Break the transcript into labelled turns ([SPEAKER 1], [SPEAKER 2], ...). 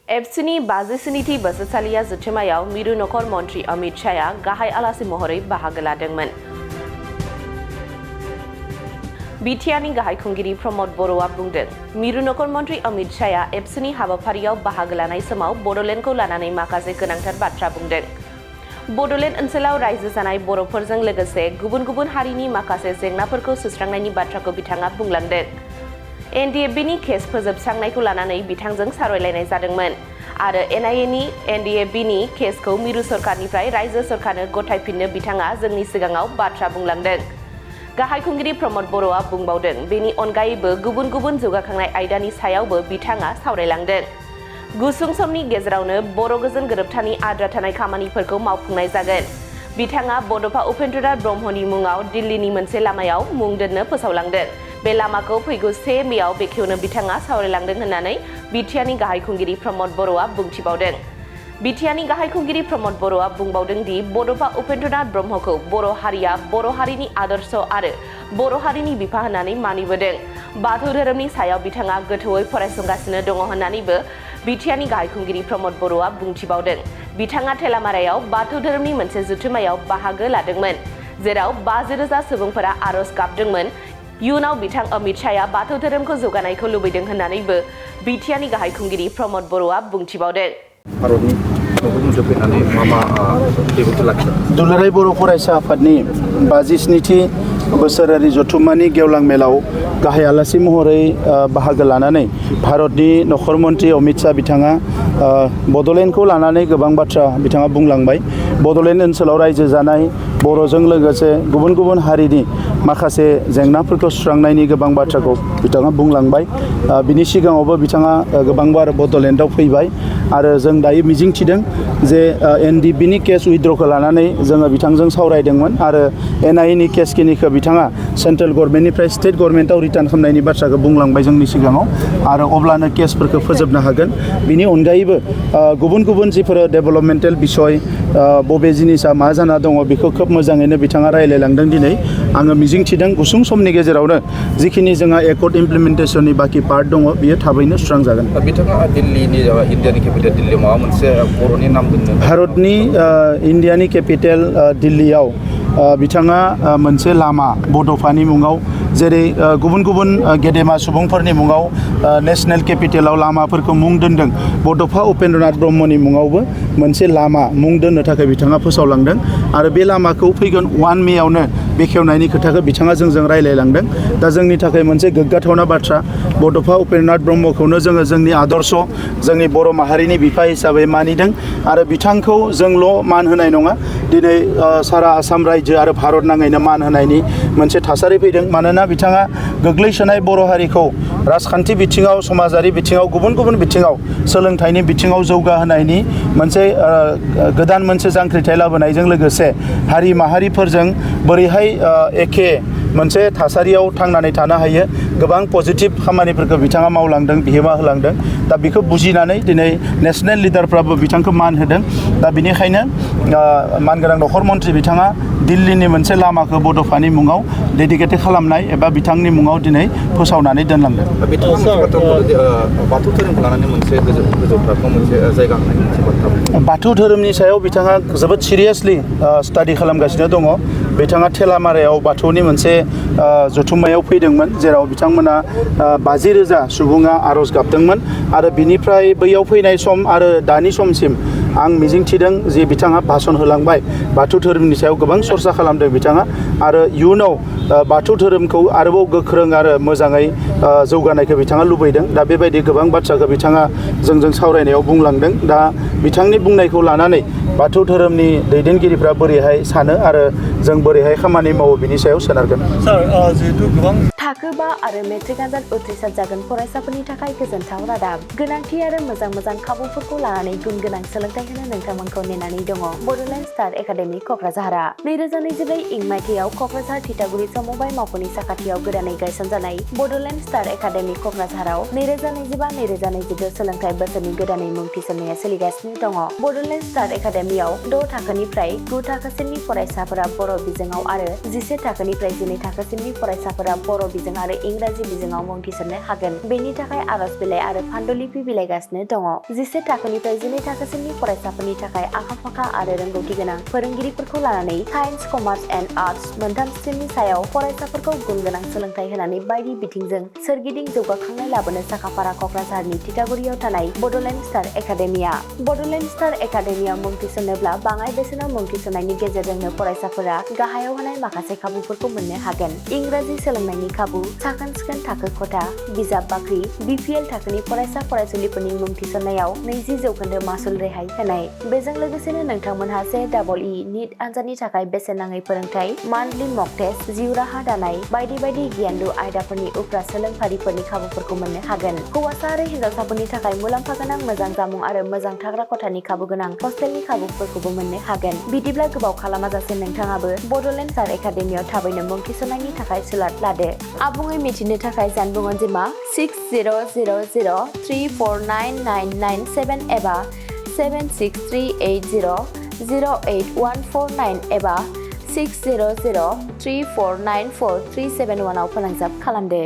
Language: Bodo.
[SPEAKER 1] एफसीनि 52थि बोसोरसालिया जथुम्मायाव मिरु नखर मन्त्रि अमित शाहआ गाहाय आलासि महरै बाहागो लादोंमोन। बिटिआरनि गाहाय खुंगिरि प्रमद बर'आ बुंदों, मिरु नखर मन्त्रि अमित शाहआ एफसीनि हाबाफारियाव बाहागो लानाय समाव बड'लेण्डखौ लानानै माखासे गोनांथार बाथ्रा बुंदों। बड'लेण्ड ओनसोलाव रायजो जानाय बर'फोरजों लोगोसे गुबुन गुबुन हारिनि माखासे जेंनाफोरखौ सुस्रांनायनि बाथ्राखौ बिथाङा बुंलांदों। एनडीएफबीनि केस फोजोबस्रांनायखौ लानानै बिथांजों सावरायलायनाय जादोंमोन आरो एनआईएनि एनडीएफबीनि केसखौ मिरु सरकारनिफ्राय रायजो सरकारनो गथायफिननो बिथाङा जोंनि सिगाङाव बाथ्रा बुंलांदों। गाहाय खुंगिरि प्रमद बर'आ बुंबावदों, बेनि अनगायैबो गुबुन गुबुन जौगाखांनाय आयदानि सायावबो बिथाङा सावरायलांदों। गुसुं समनि गेजेरावनो बर' गोजोन गोरोबथानि आद्रा थानाय खामानिफोरखौ मावफुंनाय जागोन। बिथाङा बड'फा उपेन्द्रनाथ ब्रह्मनि मुङाव दिल्लीनि मोनसे लामायाव मुं दोननो फोसावलांदों। बे लामाखौ फैगौ 1 मेआव बेखेवनो बिथाङा सावरायलांदों होननानै बिटिआरनि गाहाय खुंगिरि प्रमद बर'आ बुंथिबावदों। बिटिआरनि गाहाय खुंगिरि प्रमद बर'आ बुंबावदों दि बड'फा उपेन्द्रनाथ ब्रह्मखौ बर' हारिया बर' हारिनि आदर्श आरो बर' हारिनि बिफा होननानै मानिबोदों। बाथौ धोरोमनि सायाव बिथाङा गोथौयै फरायसंगासिनो दङ होननानैबो बिटिआरनि गाहाय खुंगिरि प्रमद बर'आ बुंथिबावदों। बिथाङा थेलामारायाव बाथौ धोरोमनि मोनसे जथुम्मायाव बाहागो लादोंमोन, जेराव 50,000 सुबुंफोरा आर'ज गाबदोंमोन। इयुनाव बिथां अमित शाहआ बाथौ धोरोमखौ जौगानायखौ लुबैदों होननानैबो बिटिआरनि गाहाय खुंगिरि प्रमद बर'आ बुंथिबावदों।
[SPEAKER 2] भारतनि न'खर फैनानै मा बिबुंथि लाखिदों?
[SPEAKER 3] दुलाराय बर' फरायसा आफादनि 57थि बोसोरारि जथुम्मानि गेवलां मेलाव गाहाय आलासि महरै बाहागो लानानै भारतनि नखर मन्त्रि अमित शाह बिथाङा बड'लेण्डखौ लानानै गोबां बाथ्रा बिथाङा बुंलांबाय। बड'लेण्ड ओनसोलाव रायजो जानाय बर'जों लोगोसे गुबुन गुबुन हारिनि माखासे जेंनाफोरखौ सुस्रांनायनि गोबां बाथ्राखौ बिथाङा बुंलांबाय। बिनि सिगाङावबो बिथाङा गोबांबार बड'लेण्डआव फैबाय आरो जों दायो मिजिंथिदों जे एनडीएफबीनि केस उइथड्रखौ लानानै जोङो बिथांजों सावरायदोंमोन आरो एनआईएनि केसखिनिखौ बिथाङा सेन्ट्रेल गभर्नमेन्टनिफ्राय स्टेट गभर्नमेन्टआव रिटार्न खालामनायनि बाथ्राखौ बुंलांबाय जोंनि सिगाङाव आरो अब्लानो केसफोरखौ फोजोबनो हागोन। बिनि अनगायैबो गुबुन गुबुन जिफोर डेभेलपमेन्टेल बिसय बबे जिनिसा मा जाना दङ बेखौ खोब मोजाङैनो बिथाङा रायलायलांदों। दिनै आङो मिजिंथिदों गुसुं समनि गेजेरावनो जिखिनि जोंहा एकर्ड इमप्लिमेन्टेसननि बाखि पार्ट दङ बियो थाबैनो सुस्रांजागोन।
[SPEAKER 2] बिथाङा दिल्लीनि इन्डियानि केपिटेल दिल्लीयाव माबा मोनसे बर'नि नाम दोननो?
[SPEAKER 3] भारतनि इन्डियानि केपिटेल दिल्लीयाव बिथाङा मोनसे लामा बड'फानि मुङाव, जेरै गुबुन गुबुन गेदेमा सुबुंफोरनि मुङाव नेशनेल केपिटेलाव लामाफोरखौ मुं दोनदों, बड'फा उपेन्द्रनाथ ब्रह्मनि मुङावबो मोनसे लामा मुं दोननो थाखाय बिथाङा फोसावलांदों आरो बे लामाखौ फैगोन 1 मेआवनो बेखेवनायनि खोथाखौ बिथाङा जोंजों रायलायलांदों। दा जोंनि थाखाय मोनसे गोग्गाथावना बाथ्रा, बड'फा उपेन्द्रनाथ ब्रह्मखौनो जोङो जोंनि आदर्श, जोंनि बर' माहारिनि बिफा हिसाबै मानिदों आरो बिथांखौ जोंल' मान होनाय नङा, दिनै सारा आसाम रायजो आरो भारत नाङैनो मान होनायनि मोनसे थासारि फैदों। मानोना बिथाङा गोग्लैसोनाय बर' हारिखौ राजखान्थि बिथिङाव, समाजारि बिथिङाव, गुबुन गुबुन बिथिङाव, सोलोंथाइनि बिथिङाव जौगाहोनायनि मोनसे गोदान मोनसे जांख्रिथाय लाबोनायजों लोगोसे हारि माहारिफोरजों बोरैहाय एखे मोनसे थासारियाव थांनानै थानो हायो, गोबां पजिटिभ खामानिफोरखौ बिथाङा मावलांदों, बिहोमा होलांदों। दा बेखौ बुजिनानै दिनै नेसनेल लिडारफ्राबो बिथांखौ मान होदों। दा बेनिखायनो मानगोनां नखर मन्त्रि बिथाङा दिल्लीनि मोनसे लामाखौ बड'फानि मुङाव डेडिकेटेड खालामनाय एबा बिथांनि मुङाव दिनै फोसावनानै दोनलांदों।
[SPEAKER 2] बाथौ धोरोमखौ लानानै मोनसे गोजौ थाखोआव मोनसे जायगा होनाय मोनसे बाथ्रा।
[SPEAKER 3] बाथौ धोरोमनि सायाव बिथाङा जोबोद सिरियासलि स्टाडि खालामगासिनो दङ। बिथाङा थेलामारायाव बाथौनि मोनसे जथुम्मायाव फैदोंमोन, जेराव बिथांमोना 50,000 सुबुङा आर'ज गाबदोंमोन आरो बिनिफ्राय बैयाव फैनाय सम आरो दानि समसिम आं मिजिंथिदों जे बिथाङा भाषण होलांबाय, बाथौ धोरोमनि सायाव गोबां सरसा खालामदों बिथाङा आरो इयुनाव बाथौ धोरोमखौ आरोबाव गोख्रों आरो मोजाङै जौगानायखौ बिथाङा लुबैदों। दा बेबायदि गोबां बाथ्राखौ बिथाङा जोंजों सावरायनायाव बुंलांदों। दा बिथांनि बुंनायखौ लानानै बाथौ धोरोमनि दैदेनगिरिफ्रा बोरैहाय सानो आरो जों बोरैहाय खामानि मावो बिनि सायाव सोनारगोन।
[SPEAKER 1] जिहेतु गोबां थाखो 5 आरो मेट्रिक आनजाद उथ्रिसार जागोन फरायसाफोरनि थाखाय गोजोनथाव रादाब। गोनांथि आरो मोजां खाबुफोरखौ लानानै गुन गोनां सोलोंथाइ होनो नोंथांमोनखौ नेनानै दङ बड'लेण्ड स्टार एकाडेमि क'क्राझारआ। 2024 इं मायथाइयाव क'क्राझार थिथागुरि समबाय मावख'नि साखाथियाव गोदानै गायसनजानाय बड'लेण्ड स्टार एकाडेमि क'क्राझाराव 2025-2026 सोलोंथाइ बोसोरनि गोदानै मुं थिसननाया सोलिगासिनो दङ। बड'लेण्ड स्टार एकाडेमियाव 6 थाखोनिफ्राय 9 थाखोसिमनि फरायसाफोरा बर' बिजोङाव आरो 11 थाखोनिफ्राय 12 थाखोसिमनि फरायसाफोरा बर'
[SPEAKER 4] बिजों आरो इंराजि बिजोङाव मुं थिसननो हागोन। बेनि थाखाय आर'ज बिलाइ आरो फान्डुलिपि बिलाइगासिनो दङ। 11 थाखोनिफ्राय 12 थाखोसिमनि फरायसाफोरनि थाखाय आखा-फाखा आरो रोंगौथि गोनां फोरोंगिरिफोरखौ लानानै साइन्स, कमार्स एन्ड आर्टस मोनथाम स्ट्रिमनि सायाव फरायसाफोरखौ गुन गोनां सोलोंथाइ होनानै बायदि बिथिंजों सोरगिदिं जौगाखांनाय लाबोनो साखाफारा क'क्राझारनि तितागुरियाव थानाय Bodoland star academia. Bodoland star एकाडेमियाव मुं थिसननोब्ला बाङाइ बेसेनाव मुं थिसननायनि गेजेरजोंनो फरायसाफोरा गाहायाव होनाय माखासे खाबुफोरखौ मोननो हागोन। इंराजि सोलोंनायनि खाबु, साखोन-सिखोन थाखो खथा, बिजाब बाख्रि, BPL थाखोनि फरायसा फरायसुलिफोरनि मुं थिसननायाव 20% मासुल रेहाय होनाय। बेजों लोगोसेनो नोंथांमोनहा JEE नीट आनजादनि थाखाय बेसेन नाङै फोरोंथाय, मान्थलि मक टेस्ट, जिउ राहा दानाय बायदि बायदि गियानलु आयदाफोरनि उफ्रा सोलोंफारिफोरनि खाबुफोरखौ मोननो हागोन। हौवासा आरो हिन्जावसाफोरनि थाखाय मुलाम्फा गोनां मोजां जामुं आरो मोजां थाग्रा खथानि खाबु गोनां हस्टेलनि खाबुफोरखौबो मोननो हागोन। बिदिब्ला गोबाव खालामाजासे नोंथाङाबो बड'लेण्ड स्टार एकाडेमियाव थाबैनो मुं थिसननायनि थाखाय सुलाद लादो। आबुङै मिथिनो थाखाय जानबुं अनजिमा 6000349997 एबा 7638008149 एबा 6003494371 आव फोनांजाब खालामदो।